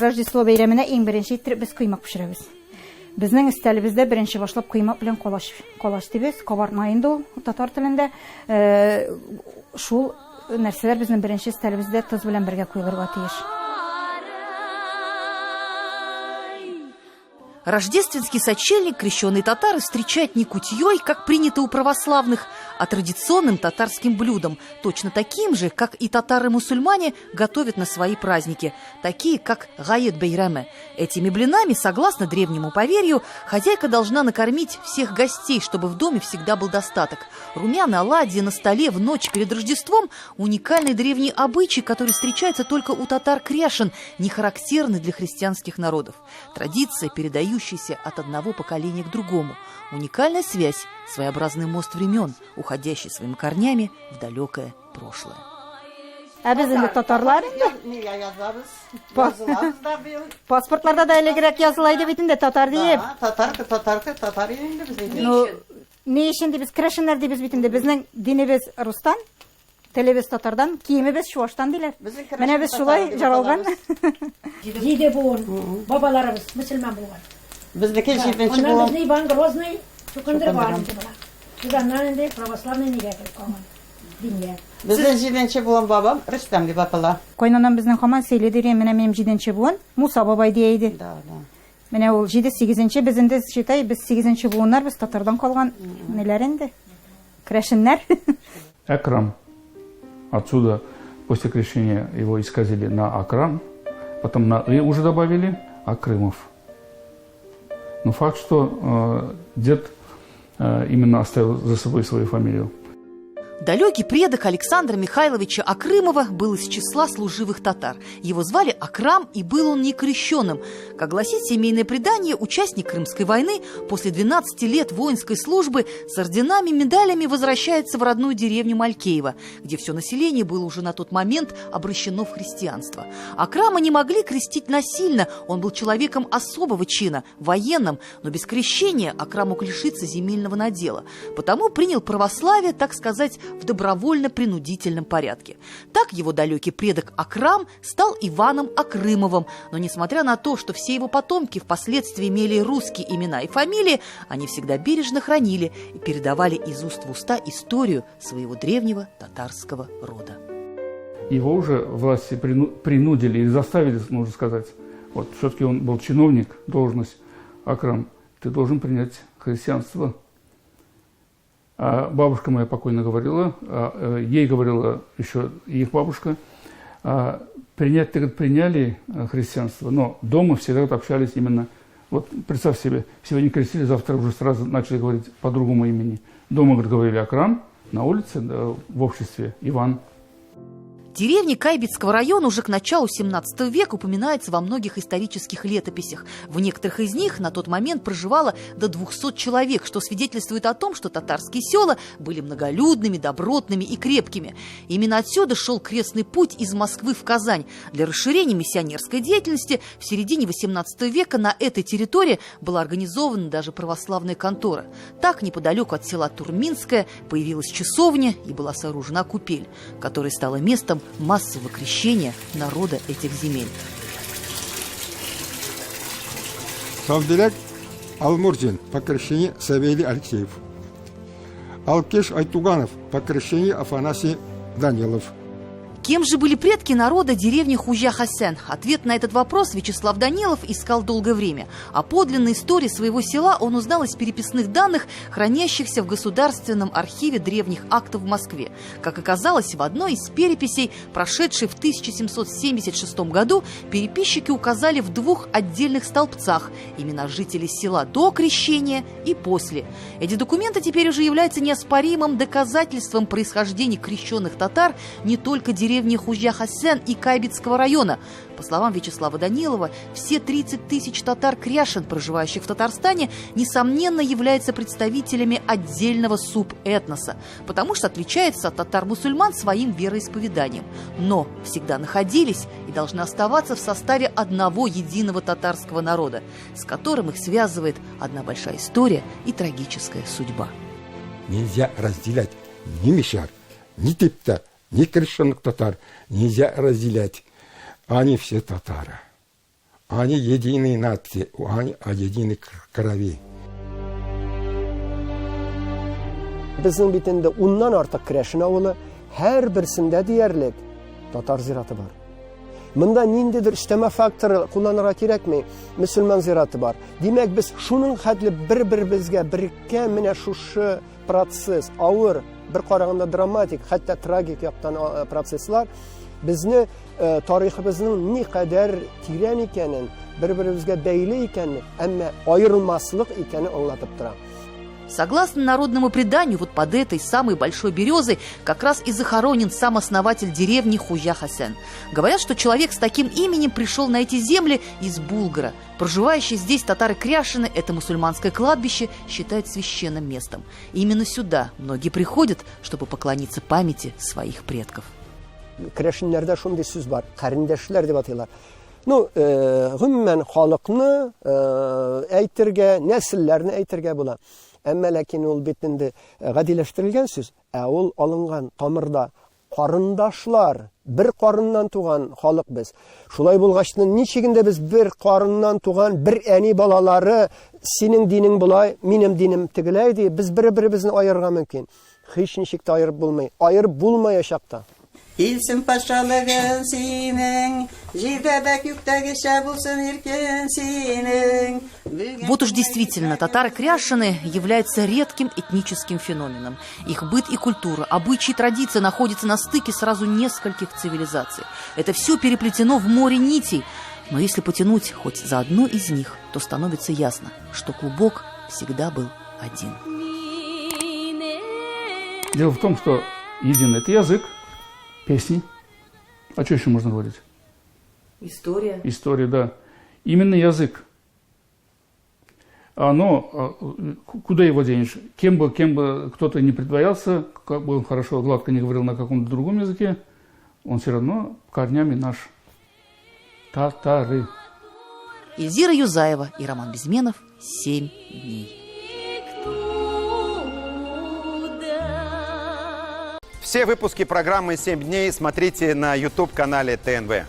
Рождество бәйрәменә иң беренче иттереп без коймак пешерәбез. Безнең өстәлебездә беренче башлап коймак белән калач, калач дибез, кабартма инде ул татар телендә. Э, шул нәрсәләр безнең беренче өстәлебездә тоз белән бергә куелырга тиеш. Рождественский сочельник крещеные татары встречают не кутьей, как принято у православных, а традиционным татарским блюдом, точно таким же, как и татары-мусульмане готовят на свои праздники, такие как Гает Бейраме. Этими блинами, согласно древнему поверью, хозяйка должна накормить всех гостей, чтобы в доме всегда был достаток. Румяные оладьи на столе в ночь перед Рождеством – уникальный древний обычай, который встречается только у татар-кряшен, не характерный для христианских народов. Традиция, передающаяся от одного поколения к другому. Уникальная связь, своеобразный мост времен, уходящий своими корнями в далекое прошлое. Ә без инде татарлар инде. Нигә язабыз? Язылабыз да быел. Паспортларда да элегрәк языла иде бит инде татар диеп. Да, татар, татар, татар инде без инде. Ну, ни өчен дибез, керәшеннәр дибез бит инде. Безнең динебез рустан, телебез татардан, киемебез чуаштан диләр. Безнең керәшен Менә без шулай татары дип жаралган. Җиде буын бабаларыбыз мөселман булган. Безнеке җиденче Аннан буын. безне Иван Грозный чукындырган инде була. Без аннан инде православный нигә кереп калган дингә. Безнең җиденче буын бабам Рөстәм дип атала. Кайнанам безнең һаман сөйли дери, менә минем җиденче буын Муса бабай дия иде. Да, да. Менә ул җиде, сигезенче, без инде считай, без сигезенче буыннар, без татардан калган ниләр инде? Керәшеннәр. Акрам. Отсюда после крещения его исказили на Акрам, потом на «ы» уже добавили, Акрымов. Но факт, что дед именно оставил за собой свою фамилию. Далекий предок Александра Михайловича Акрымова был из числа служивых татар. Его звали Акрам, и был он некрещеным. Как гласит семейное предание, участник Крымской войны после 12 лет воинской службы с орденами и медалями возвращается в родную деревню Малькеево, где все население было уже на тот момент обращено в христианство. Акрама не могли крестить насильно, он был человеком особого чина, военным, но без крещения Акрам мог лишиться земельного надела. Потому принял православие, так сказать, в добровольно-принудительном порядке. Так его далекий предок Акрам стал Иваном Акрымовым. Но несмотря на то, что все его потомки впоследствии имели русские имена и фамилии, они всегда бережно хранили и передавали из уст в уста историю своего древнего татарского рода. Его уже власти принудили и заставили, можно сказать. Вот, все-таки он был чиновник, должность Акрам, ты должен принять христианство. А бабушка моя покойно говорила, ей говорила еще их бабушка, принять, ты, говорит, приняли христианство, но дома всегда общались именно, вот представь себе, сегодня крестили, завтра уже сразу начали говорить по другому имени. Дома, говорит, говорили Акрам, на улице, да, в обществе Иван. Деревни Кайбицкого района уже к началу 17 века упоминаются во многих исторических летописях. В некоторых из них на тот момент проживало до 200 человек, что свидетельствует о том, что татарские села были многолюдными, добротными и крепкими. Именно отсюда шел крестный путь из Москвы в Казань. Для расширения миссионерской деятельности в середине 18 века на этой территории была организована даже православная контора. Так, неподалеку от села Турминское появилась часовня и была сооружена купель, которая стала местом массового крещения народа этих земель. Савдилек Алмурзин, по крещению Савелий Алексеев. Алкеш Айтуганов, по крещению Афанасий Данилов. Кем же были предки народа деревни Хуҗа-Хәсән? Ответ на этот вопрос Вячеслав Данилов искал долгое время. О подлинной истории своего села он узнал из переписных данных, хранящихся в Государственном архиве древних актов в Москве. Как оказалось, в одной из переписей, прошедшей в 1776 году, переписчики указали в двух отдельных столбцах имена жителей села до крещения и после. Эти документы теперь уже являются неоспоримым доказательством происхождения крещенных татар не только деревни Хуҗа-Хәсән и Кайбицкого района. По словам Вячеслава Данилова, все 30 тысяч татар-кряшен, проживающих в Татарстане, несомненно являются представителями отдельного субэтноса, потому что отличаются от татар-мусульман своим вероисповеданием. Но всегда находились и должны оставаться в составе одного единого татарского народа, с которым их связывает одна большая история и трагическая судьба. Нельзя разделять ни мишар, ни типтар, ни крещенных татар. Нельзя разделять. Они все татары. Они единые нации, они о единой крови. Безнең бит инде уннан артык керәшен авылы, һәрберсендә диярлек татар зираты бар. Монда ниндидер өстәмә фактор кулланырга кирәкми. Мөселман зираты бар. Димәк, без шуның хәтле бер-беребезгә береккән менә шушы процесс, авыр, бер караганда драматик, хәтта трагик яктан процесслар безне тарихыбызның никадәр тирән икәнен, бер-беребезгә бәйле икәнен, әмма аерылмаслык икәнен аңлатып тора. Согласно народному преданию, вот под этой самой большой березой как раз и захоронен сам основатель деревни Худжа Хасен. Говорят, что человек с таким именем пришел на эти земли из Булгара. Проживающие здесь татары-кряшены это мусульманское кладбище считают священным местом. И именно сюда многие приходят, чтобы поклониться памяти своих предков. Керәшеннәрдә шундый сүз бар, карендәшләр дип атыйлар. Ну, гомумән халыкны әйтергә, нәселләрне әйтергә була. Әмма ләкин ул бит инде гадиләштерелгән сүз, ә ул алынган тамырда карындашлар, бер карыннан туган халык без. Шулай булгач, ничек инде без бер карыннан туган бер әни балалары, синең динең болай, минем динем тегеләй ди, без бер-беребезне аерырга мөмкин. Һич ничек тә аерып булмый. Аерып булмаячак та. Килсен патшалыгың синең, җирдә дә күктәгечә булсын иркен синең. Вот уж действительно, татары-кряшены являются редким этническим феноменом. Их быт и культура, обычаи и традиции находятся на стыке сразу нескольких цивилизаций. Это все переплетено в море нитей. Но если потянуть хоть за одну из них, то становится ясно, что клубок всегда был один. Дело в том, что единый это язык, песни. А что еще можно говорить? История. История, да. Именно язык. Оно, куда его денешь? Кем бы кто-то не притворялся, как бы он хорошо, гладко не говорил на каком-то другом языке, он все равно корнями наш. Татары. Ильзира Юзаева и Роман Безменов. 7 дней. Все выпуски программы «7 дней» смотрите на YouTube-канале ТНВ.